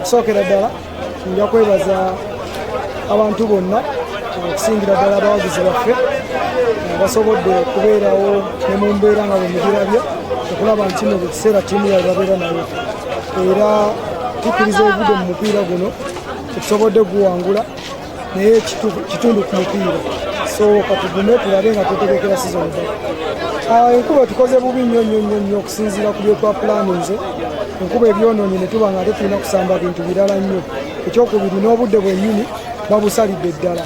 Okusookera ddala nja kwebaza abantu bonna, okusingira ddala abawagizi baffe basobodde okubeerawo ne mu mbeera nga bwe mugirabye, okulaba nti no buli kiseera ttiimu yaabwe babeera nayo. Era tukkiriza obudde mu mupiira guno tetusobodde guwangula, naye kitundu ku mupiira, so katugume tulabe nga twetegekera season ddala. Enkuba tukoze bubi nnyo nnyo nnyo nnyo okusinziira ku byetwapulaninze. Enkuba ebyonoonye ne tuba nga ate tulina kusamba bintu birala nnyo. Ekyokubiri, n'obudde bwennyini babusalidde ddala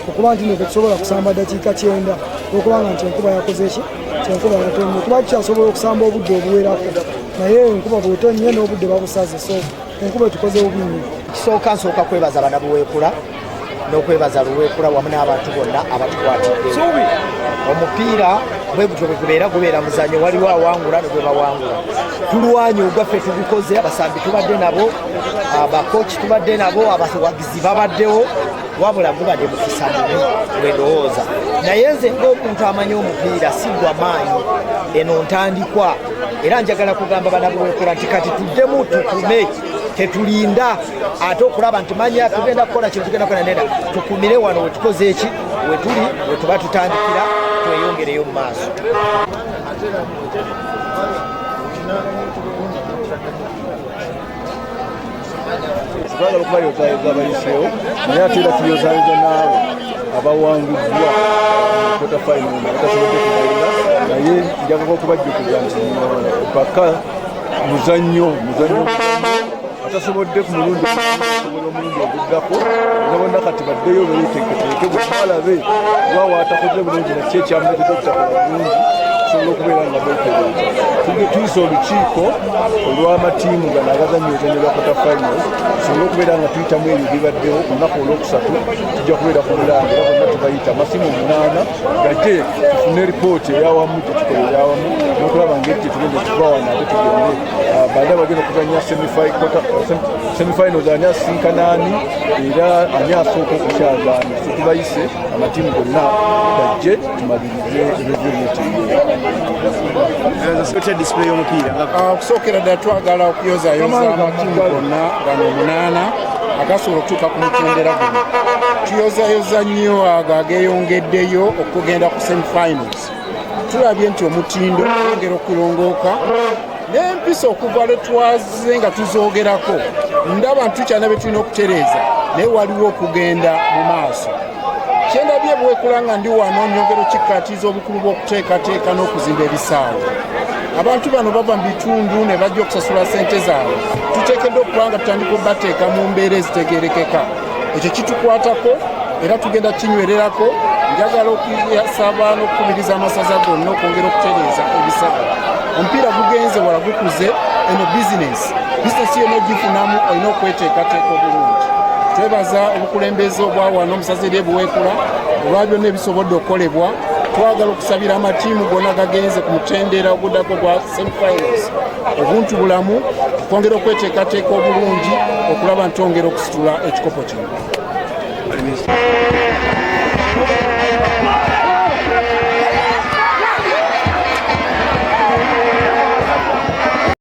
okuba nti no tetusobola kusamba dakiika 90 olwokubanga nti enkuba yakoze ki, enkuba yatonye. Tuba tukyasobola okusamba obudde obuwerako, naye enkuba bwetonye n'obudde babusaze, so enkuba etukoze bubi nnyo. Kisooka, nsooka kwebaza banabuweekula n'okwebaza Luweekula wamu n'abantu bonna abatukwatidde. Omupiira bwe gutyo bwe gubeera, gubeera muzanyo, waliwo awangula ne gwe bawangula. Tulwanye ogwaffe, tugukoze. Abasambi tubadde nabo, abakoci tubadde nabo, abawagizi babaddewo, wabula gubadde mukisa mubi bwendowooza. Naye nze ng'omuntu amanyi omupiira, sigwa maanyi, eno ntandikwa. Era njagala kugamba banabuweekula nti kati tuddemu tukume, tetulinda ate okulaba nti manya tugenda kukola kino, tugenda kukola nenda. Tukumire wano wetukoze eki, wetuli wetuba tutandikira, tweyongereyo mu maaso. Twagala okubayozaayoza abayiseewo, naye ate era tuyozaayoza n'abo abawanguddwa quarter final nga batasobodde kugenda. Naye njagala okubajjukiza nti paka muzannyo, muzannyo. Atasobodde ku mulundi osobola omulundi oguddako. Nabonna kati baddeyo beeteeketeeke, bwebalabe wawa atakoze bulungi naki ekyamuletedde obutakola bulungi, tusobola okubeera nga beetereeza. Tuyisa olukiiko olw'amatiimu gano agazannya oluzannya lwa quarter finals, tusobole okubeera nga tuyitamu ebyo bibaddewo. Ku lunaku olwokusatu tujja kubeera ku Bulange, era bonna tubayita, amasimu 8 gajje tufune ripooti eyawamu, gyetukola eyawamu n'okulaba ngeri gyetugenda okuva wano ate tugende bani abagenda okuzannya semifinals, ani asinkana ani, era ani asooka okukyaza ani. So tubayise amatiimu gonna gajje tumalirize review meeting. Otya display y'omupiira? Okusookera ddala twagala okuyozayoza amatiimu gonna gano 8 agasobola okutuuka ku mutendera guno. Tuyozayoza nnyo ago ageyongeddeyo okugenda ku semifinals. Tulabye nti omutindo gwongera okulongooka n'empisa okuva lwe twaze nga tuzoogerako. Ndaba nti tukyalina bye tulina okutereeza, naye waliwo okugenda mu maaso. Kyendabye bwekula nga ndi wano, nyongera okikkaatiza obukulu bw'okuteekateeka n'okuzimba ebisaawe. Abantu bano bava mu bitundu ne bajja okusasula sente zaabwe. Tuteekeddwa okuba nga tutandika obateeka mu mbeera ezitegeerekeka. Ekyo kitukwatako era tugenda kinywererako. Njagala okusaba n'okukubiriza amasaza gonna okwongera okutereeza ebisaawe. Omupiira gugenze wala, gukuze. Eno bizinesi, bizinesi yonna ogifunamu olina okweteekateeka obulungi. Twebaza obukulembeze obwa wano omusaza eri ebuweekula olwa byonna ebisobodde okukolebwa. Twagala okusabira amatiimu gonna gagenze ku mutendera oguddako gwa semifinals obuntu bulamu, okwongera okweteekateeka obulungi okulaba nti twongera okusitula ekikopo kino.